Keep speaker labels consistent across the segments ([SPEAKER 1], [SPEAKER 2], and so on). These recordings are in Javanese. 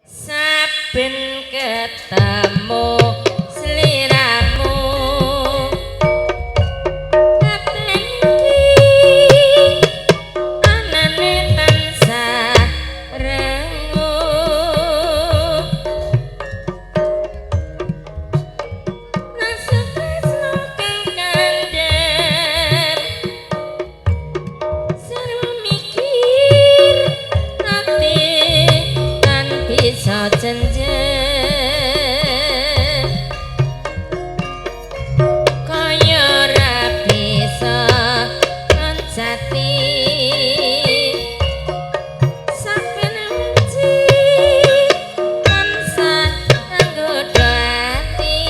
[SPEAKER 1] Saben ketemu sliramu, katen iki anane tansah renguh. Rasa tresno kang kandhar, sarwa mikir ati tan bisa jenjer. Kaya ora bisa loncati, saben wanci tansah nggodha ati.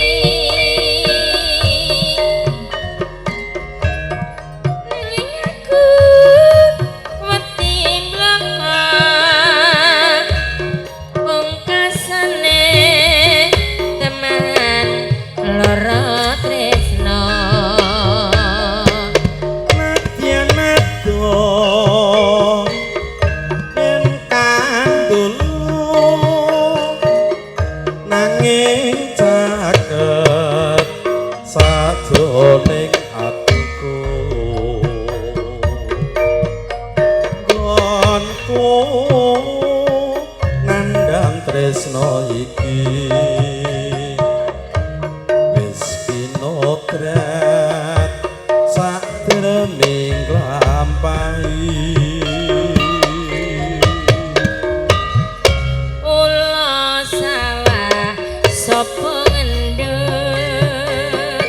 [SPEAKER 1] Nanging aku wedi mlaka pungkasane teman lara tresno.
[SPEAKER 2] Nadyan adoh yen kandulu, nanging caket sajroning atiku, nggonku nandhang tresno iki wis kinodrat sakdereming nglampahi.
[SPEAKER 1] Ula salah sapa ngendut,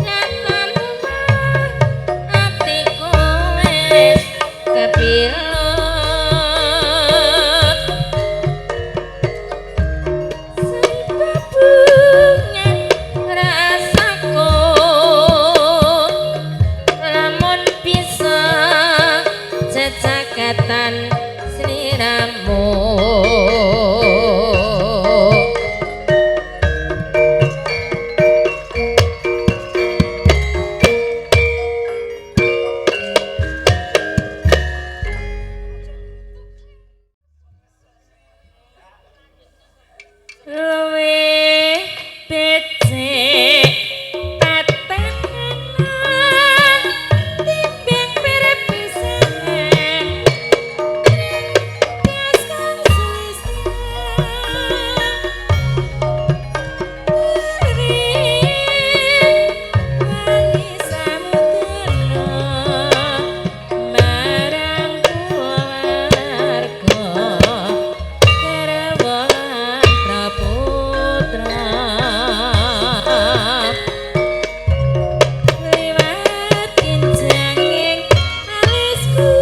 [SPEAKER 1] nyatan omah atiku wis kepilut. Sebabnya rasaku lamun bisa cecakatan sliramu. Luwih becik patenan timbang perpisahan. Tias kang sulistya wangi samudana marang keluarga garwa putra. Liwat kinjanging alisku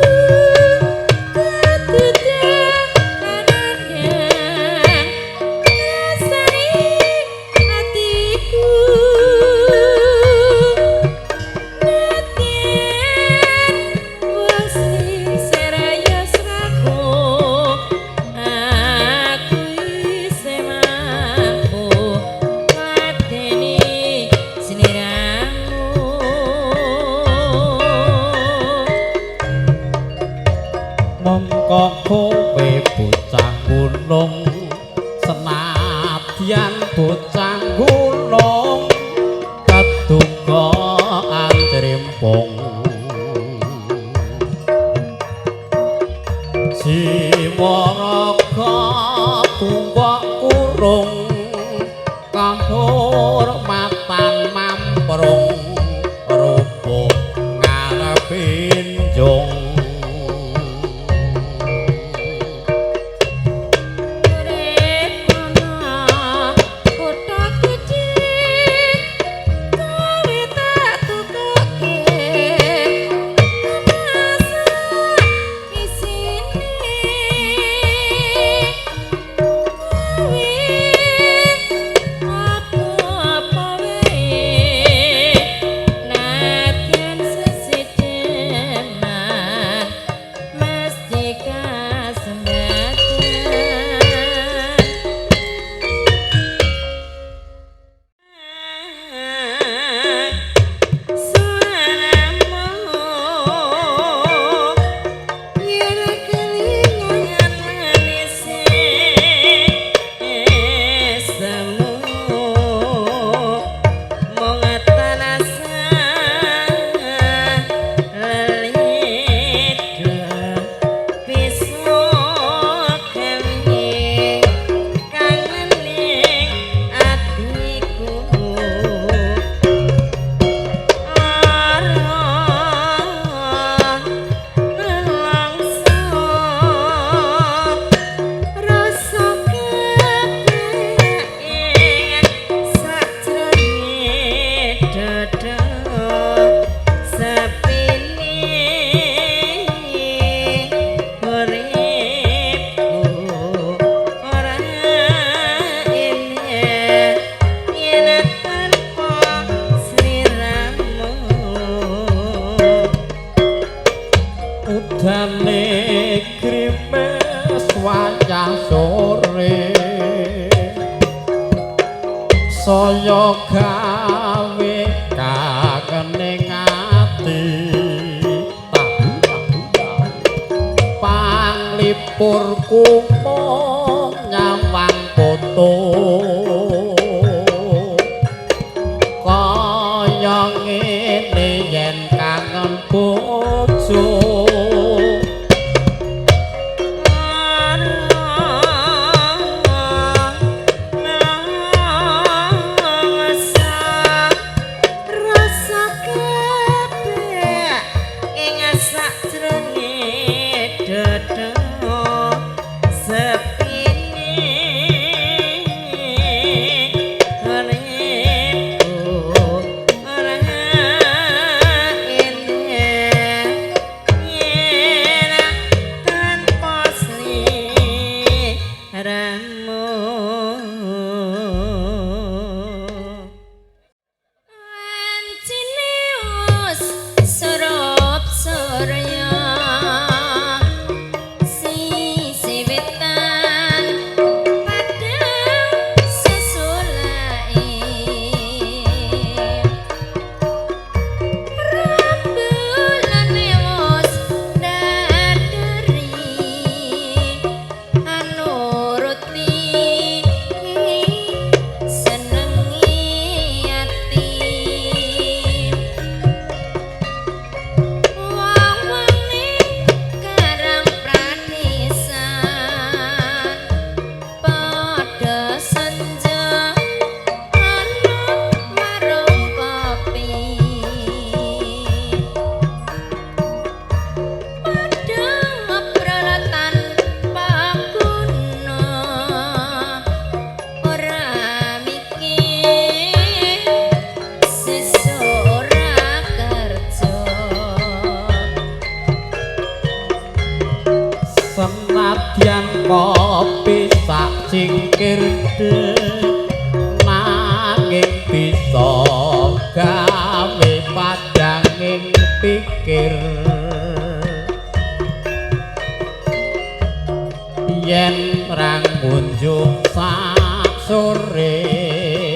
[SPEAKER 1] keduda anandang rasaning atiku. Nadyan wesi seraya sraku, aku isih mampu ngladeni sliramu.
[SPEAKER 2] Mongko kowe bocah gunung, senadyan bocah gunung keduga antrimpung. Jiwa raga tuwa kurung kahurmatan mamprung rupa ngarepinjung.
[SPEAKER 1] Urip ana kutha gedhe, kowe tak tukoke masak isine. Kowe
[SPEAKER 2] gawe kangening ati. Tahu tahu panglipurku mung nyawang foto kaya ngene yen kangen bojo.
[SPEAKER 1] Rasa kebek ing sakjroning dada sepine uripku ora eneh yen tanpa sliramu. Wancine wis surup surya sisi wetan padang sesulai rambulane wis daderi anuruti senengi ati. Wong-wong ning Karang Pradesan padha senja ana warung kopi, padha ngobrol tanpa guna ora mikir sesuk ora kerja.
[SPEAKER 2] Senadyan kopi sak cingkir nanging bisa gawe padanging pikir yen ra ngunjuk sak sore.